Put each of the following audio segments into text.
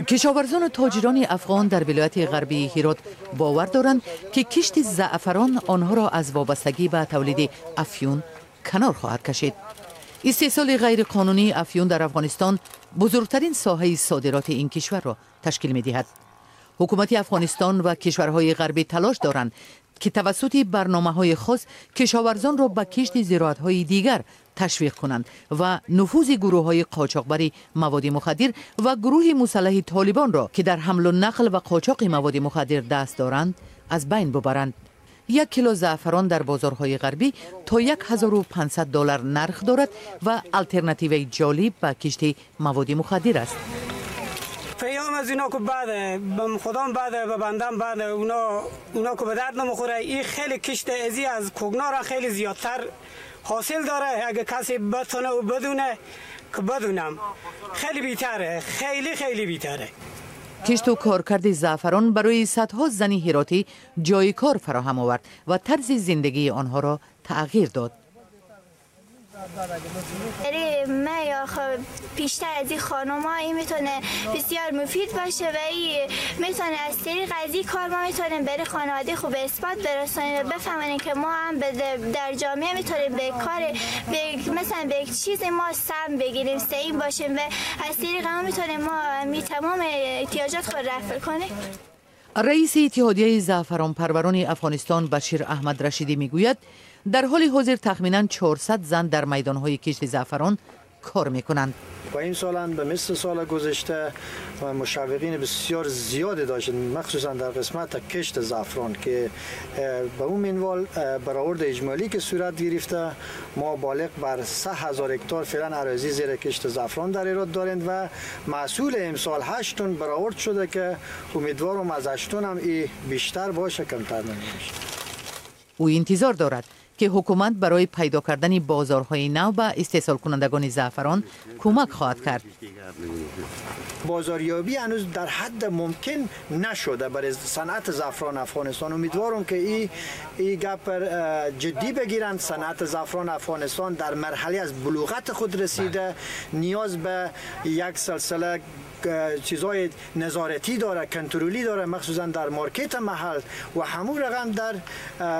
Кишоварзону тоҷирони афғон дар вилояти ғарбии Ҳирот бовар доранд, ки кишти заъфарон онҳоро аз вобастагӣ ба тавлиди афюн канор хоҳад кашид. Истеҳсоли ғайриқонунии афюн дар Афғонистон бузургтарин соҳаи содироти ин кишварро ташкил медиҳад. Ҳукумати Афғонистон ва кишварҳои ғарбӣ талош доранд, ки тавассути барномаҳои хос кишоварзонро ба кишти зироатҳои дигар ташвиқ кунанд ва нуфузи гурӯҳҳои қочоқбари маводи мухаддир ва гурӯҳи мусаллаҳи Толибонро, ки дар ҳамлу нақл ва қочоқи маводи мухаддир даст доранд, аз байн бубаранд. 1 кило заъфарон дар бозорҳои ғарбӣ то 1500 доллар нарх дорад ва алтернативаи ҷолиб ба кишти маводи мухаддир аст. پیام از اینا که بده خدام بده به بندم بده. اونا که به درد نمیخوره. این خیلی کشت ازی از کوکنار خیلی زیادتر حاصل داره. اگه کسی بتونه و بدونه که بدونم خیلی بیتره، خیلی خیلی بیتره. Кишту коркарди заъфарон барои садҳо зани ҳиротӣ ҷои кор фароҳам овард ва тарзи зиндагии онҳоро тағйир дод. برای من یا بیشتر از این خانم این میتونه بسیار مفید باشه و این میتونه از طریق از این کار ما میتونیم برای خانواده خوب اثبات برسانیم و بفهمونیم که ما هم در جامعه میتونیم به کار به مثلا به یک چیز ما سهم بگیریم، سهیم باشیم و از طریق ما میتونیم ما می تمام احتیاجات خود رفع کنیم. Раиси Иттиҳодияи заъфаронпарварони Афғонистон Башир Аҳмад Рашидӣ мегӯяд, дар ҳоли ҳозир тахминан 400 зан дар майдонҳои кишти заъфарон кор мекунанд. و این سال هم به مثل سال گذشته مشوقین بسیار زیادی داشت، مخصوصا در قسمت کشت زعفران که به اون منوال برآورد اجمالی که صورت گرفته، ما بالغ بر 3000 هکتار فعلا اراضی زیر کشت زعفران در هرات داریم و محصول امسال 8 تن برآورد شده که امیدوارم از 8 تن هم ای بیشتر باشه، کمتر نمیشه. Ӯ интизор дорад, ки ҳукумат барои пайдо кардани бозорҳои нав ба истеҳсолкунандагони заъфарон кӯмак хоҳад кард. بازاریابی هنوز در حد ممکن نشده برای صنعت زعفران افغانستان. امیدوارم که ای گپ جدی بگیرند. صنعت زعفران افغانستان در مرحله از بلوغت خود رسیده، نیاز به یک سلسله چیزای نظارتی داره، کنترلی داره، مخصوصا در مارکت محل و همون رقم در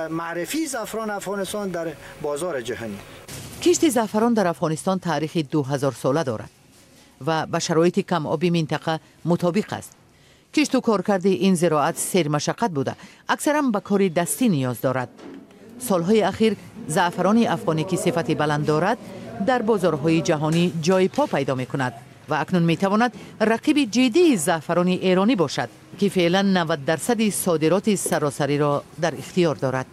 معرفی زعفران افغانستان در بازار جهانی. Кишти заъфарон дар Афғонистон таърихи 2000 сола дорад ва ба шароити камоби минтақа мутобиқ аст. Кишту коркарди ин зироат сермашаққат буда, аксаран ба кори дастӣ ниёз дорад. Солҳои ахир заъфарони афғонӣ, ки сифати баланд дорад, дар бозорҳои ҷаҳонӣ ҷои по пайдо мекунад ва акнун метавонад рақиби ҷиддии заъфарони эронӣ бошад, ки феълан 90 дарсади содироти саросариро дар ихтиёр дорад.